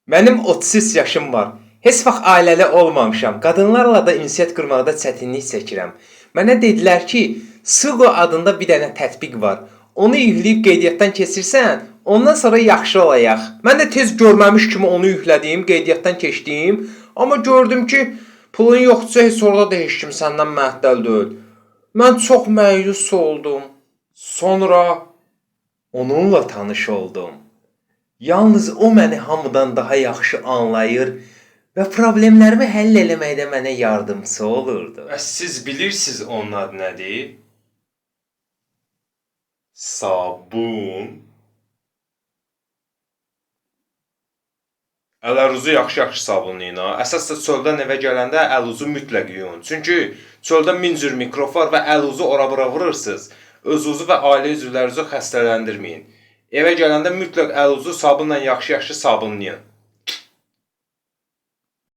Mənim 33 yaşım var. Heç vaxt ailəli olmamışam. Qadınlarla da ünsiyyət qurmaqda çətinlik çəkirəm. Mənə dedilər ki, Sugo adında bir dənə tətbiq var. Onu yükləyib qeydiyyatdan keçirsən, ondan sonra yaxşı olayaq. Mən də tez görməmiş kimi onu yüklədim, qeydiyyatdan keçdim. Amma gördüm ki, pulun yoxdursa heç orada da heç kim səndən məhtəl deyil. Mən çox məyus oldum. Sonra onunla tanış oldum. Yalnız o məni hamıdan daha yaxşı anlayır və problemlərimi həll eləməkdə mənə yardımçı olurdu. Bəs siz bilirsiniz onun adı nədir? Sabun. Əl-əruzu yaxşı-yaxşı sabunlayın ha. Əsas da çöldən evə gələndə əl-uzu mütləq yuyun. Çünki çöldə min cür mikrop var və əl-uzu ora-bura vurursunuz. Özünüzü və ailə üzvlərinizi xəstələndirməyin. Evə gələndə mütləq əl-uzu sabunla yaxşı-yaxşı sabunlayın.